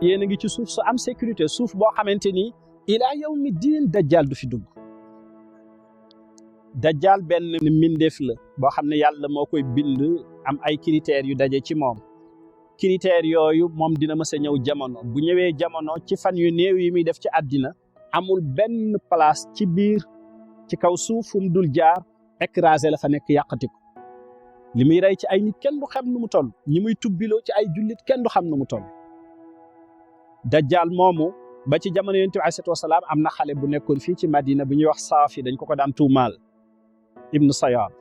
yéen a ngi ci suuf su am sécurité suuf boo xamante ni ilaa yawmi diin dajjal du fi dugg. dajjal benn mbindeef la boo xam ne yàlla moo koy bind am ay critères yu daje ci moom. critères yooyu moom dina mës a ñëw jamono bu ñëwee jamono ci fan yu néew yi muy def ci àddina amul benn place ci biir ci kaw suuf fu mu dul jaar écrasé la fa nekk yàqati ko li muy rey ci ay nit kenn du xam nu mu toll ñi muy tubbiloo ci ay jullit kenn du xam nu mu toll. dajjal moomu ba ci jamono yonent bi alayhi salaatu wasalaam am na xale bu nekkoon fii ci Madina bu ñuy wax Saafi dañ ko daan tuumaal ibnu Sayaad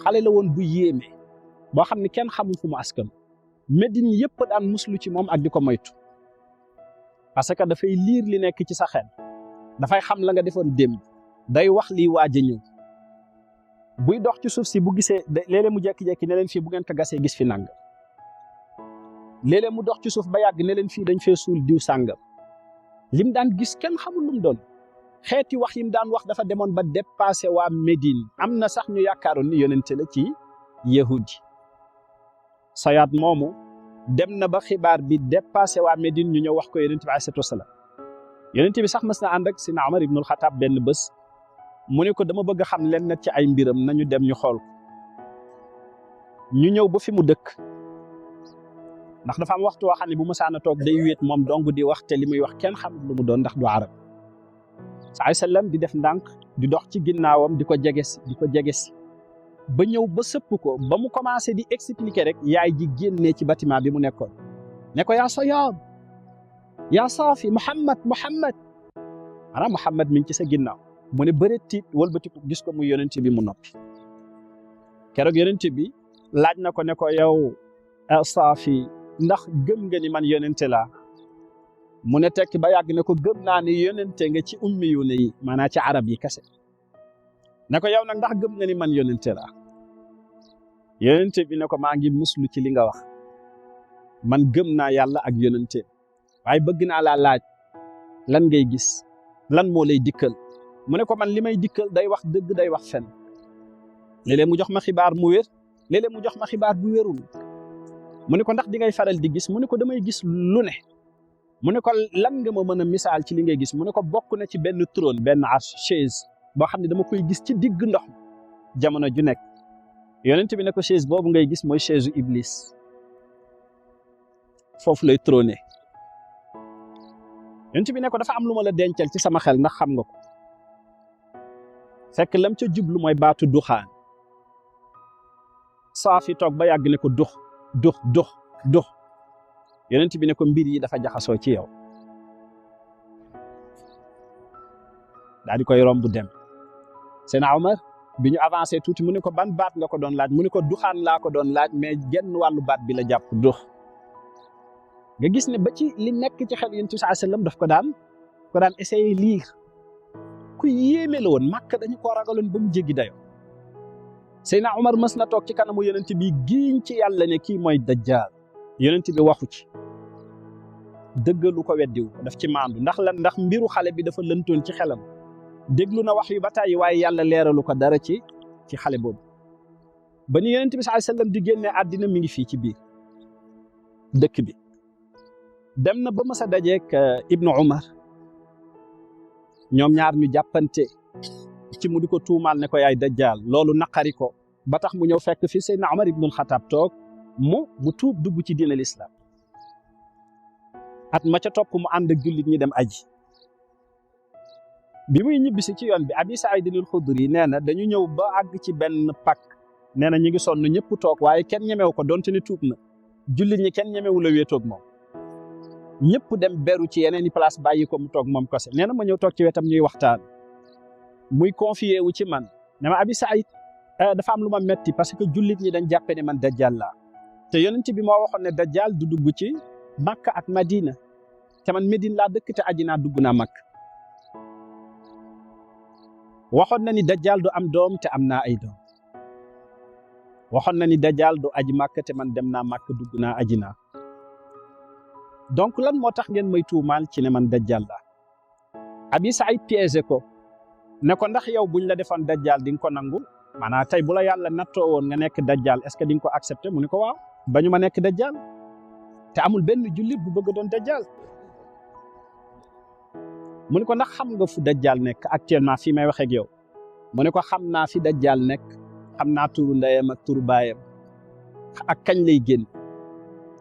xale la woon bu yéeme boo xam ne kenn xamul fu mu askan Médine yëpp daan muslu ci moom ak di ko moytu parce que dafay liir li nekk ci sa xel dafay xam la nga defoon démb day wax lii waaj a ñëw buy dox ci suuf si bu gisee léeg-léeg mu jekki-jekki ne leen fii bu ngeen ko gasee gis fi nangam léeg-léeg mu dox ci suuf ba yàgg ne leen fii dañ fee suul diw sàngam lim daan gis kenn xamul lu mu doon xeeti wax yim daan wax dafa demoon ba dépassé waa Médine am na sax ñu yaakaaroon ni yonente la ci yahudi Sayaad moomu dem na ba xibaar bi dépassé waa Médine ñu ñëw wax ko yonente bi alayhi salaatu wasalaam yonente bi sax mas na ànd ak Sina Omar ibnul Xataab benn bés mu ne ko dama bëgg a xam leen na ci ay mbiram nañu dem ñu xool ko ñu ñëw ba fi mu dëkk ndax dafa am waxtu woo xam ne bu mësaana toog day wéet moom dong di wax te li muy wax kenn xamul lu mu doon ndax du arab saa sallam di def ndànk di dox ci ginnaawam di ko jege si ba ñëw ba sëpp ko ba mu commencé di expliquer rek yaay ji génnee ci bâtiment bi mu nekkoon ne ko yaa Sayaad yaa Saafi Muhammad maanaam Muhammad mi ngi ci sa ginnaaw mu ne bëreet tiit wëlbatiku gis ko muy yonent bi mu noppi keroog yonent bi laaj na ko ne ko yow Saafi ndax gëm nga ni man yonente laa mu ne tekki ba yàgg ne ko gëm naa ni yonente nga ci ummi yu ne yi maanaam ci arab yi kese ne ko yow nag ndax gëm nga ni man yonente laa yonente bi ne ko maa ngi muslu ci li nga wax man gëm naa yàlla ak yonente waaye bëgg naa laa laaj lan ngay gis lan moo lay dikkal mu ne ko man li may dikkal day wax dëgg day wax fen léeg-léeg mu jox ma xibaar mu wér léeg-léeg mu jox ma xibaar bu wérul mu ne ko ndax di ngay faral di gis mu ne ko damay gis lu ne mu ne ko lan nga ma mën a misaal ci li ngay gis mu ne ko bokk na ci benn trône benn arche chaise boo xam ne dama koy gis ci digg ndox jamono ju nekk yonent bi ne ko chaise boobu ngay gis mooy chaise u Iblis foofu lay trôné yonent bi ne ko dafa am lu ma la dencal ci sama xel ndax xam nga ko fekk lam ca jublu mooy baatu duxaan Saafi toog ba yàgg ne ko dux yonent bi ne ko mbir yi dafa jaxasoo ci yow daal di koy romb dem Seydina Omar bi ñu avancé tuuti mu ne ko ban baat nga ko doon laaj mu ne ko duxaan laa ko doon laaj mais genn wàllu baat bi la jàpp dux nga gis ne ba ci li nekk ci xel yonent bi sallallahu alayhi wasallam daf ko daan essayer lire ku yéeme la woon Makka dañu koo ragaloon ba mu jéggi dayo Seydina Omar mës na toog ci kanamu yonent bi giiñ ci yàlla ne kii mooy dajjaal yonent bi waxu ci dëggalu ko weddiwu daf ci maandu ndax mbiru xale bi dafa lëntoon ci xelam déglu na wax yu ba tàyyi waaye yàlla leeralu ko dara ci xale boobu ba ni yonent bi sallallahu alayhi wasallam di génnee àddina mi ngi fii ci biir dëkk bi dem na ba mës a dajeek Ibnu Umar ñoom ñaar ñu jàppante ci mu di ko tuumaal ne ko yaay dajjaal loolu naqari ko ba tax mu ñëw fekk fi Seydina Omar ibnul Xataab toog mu tuub dugg ci diinal islam at ma ca topp mu ànd ak jullit ñi dem aji bi muy ñibbisi ci yoon bi Abi Saïd al-Xudri nee na dañu ñëw ba àgg ci benn pak nee na ñu ngi sonn ñëpp toog waaye kenn ñemewu ko donte ne tuub na jullit ñi kenn ñemewu la wéetoog moom ñëpp dem beru ci yeneen i place bàyyi ko mu toog moom kese nee na ma ñëw toog ci wetam ñuy waxtaan muy confié wu ci man ne ma Abi Saïd dafa am lu ma metti parce que jullit ñi dañ jàppe ne man dajjal laa te yonent bi moo waxoon ne dajjal du dugg ci Makka ak Madina te man Médine laa dëkk te aji naa dugg naa Makka waxoon na ni dajjal du am doom te am naa ay doom waxoon na ni dajjal du aji Makka te man dem naa Makka dugg naa aji naa donc lan moo tax ngeen may tuumaal ci ne man dajjal laa Abi Saïd piégé ko ne ko ndax yow buñ la defoon dajjal di nga ko nangu maanaam tey bu la yàlla nattoo woon nga nekk dajjal est-ce que di nga ko accepté mu ne ko waaw bañu ma nekk dajjal te amul benn jullit bu bëgg doon dajjal mu ne ko ndax xam nga fu dajjal nekk actuellement fii may waxee ak yow mu ne ko xam naa fi dajjal nekk xam naa turu ndeyam ak turu baayam ak kañ lay génn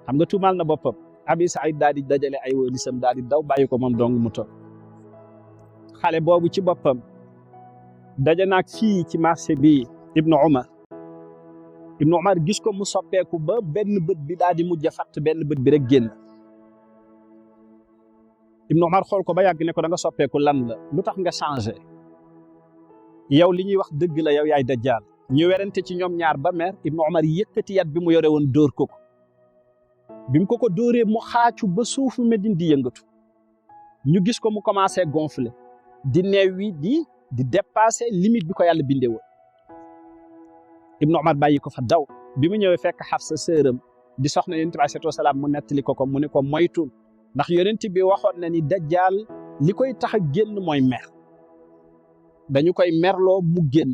xam nga tuumaal na boppam Abi Saïd daal di dajale ay wóolisam daal di daw bàyyi ko moom dong mu toog xale boobu ci boppam daje naag fii ci marché bi Ibnu Umar gis ko mu soppeeku ba benn bët bi daal di mujj a fatt benn bët bi rek génn Ibnu Umar xool ko ba yàgg ne ko da nga soppeeku lan la lu tax nga changé yow li ñuy wax dëgg la yow yaay dajjal ñu werante ci ñoom ñaar ba mer Ibnu Umar yëkkati yat bi mu yore woon dóor ko bi mu ko dóoree mu xaacu ba suufu Medine di yëngatu ñu gis ko mu commencé gonfler di neewi di dépasser limite bi ko yàlla bindee woon Ibnu Umar bàyyi ko fa daw bi mu ñëwee fekk Xafsa sëram di soxna Yonent bi alayhi salaam mu nettali ko mu ne ko moytul ndax Yonent bi waxoon na ni dajjal li koy tax a génn mooy mer dañu koy merloo mu génn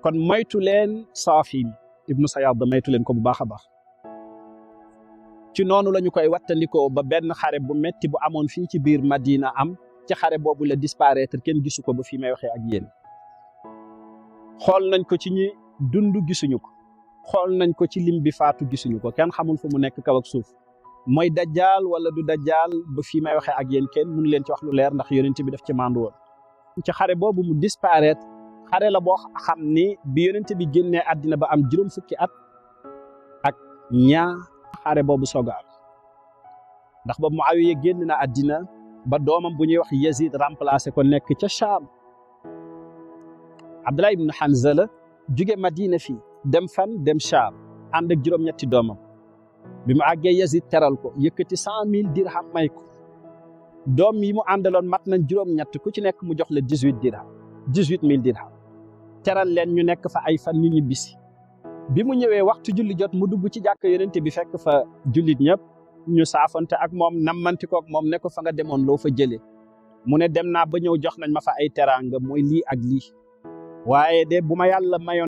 kon moytu leen Saafi ibnu Sayaad moytu leen ko bu baax a baax ci noonu la ñu koy wattandikoo ba benn xare bu metti bu amoon fii ci biir Madina am ci xare boobu la disparaître kenn gisu ko ba fii may waxee ak yéen xool nañ ko ci ñi dund gisuñu ko xool nañ ko ci lim bi faatu gisuñu ko kenn xamul fu mu nekk kaw ak suuf mooy dajjal wala du dajjal ba fii may waxee ak yéen kenn mënu leen ci wax lu leer ndax Yonent bi daf ci mandu woon ci xare boobu mu disparaître xare la boo xam ni bi Yonent bi génnee àddina ba am juróom fukki at ak ñaar xare boobu sogaal ndax ba Muawiya génn na àddina ba doomam bu ñuy wax Yazid remplacé ko nekk ca Cham Abdullah ibn Hanzala jóge Madina fii dem dem Cham ànd ak juróom-ñetti doomam bi mu àggee Yazid teral ko yëkkati 100,000 dirham may ko doom yi mu àndaloon mat nañ juróom-ñett ku ci nekk mu jox la 18,000 dirham teral leen ñu nekk fa ay fan ñu ñibbisi bi mu ñëwee waxtu julli jot mu dugg ci jàkk Yonent bi fekk fa jullit ñëpp ñu saafante ak moom nammanti ko ak moom ne ko fa nga demoon loo fa jëlee mu ne dem naa ba ñëw jox nañ ma fa ay teraanga mooy lii ak lii waaye de bu ma yàlla mayoon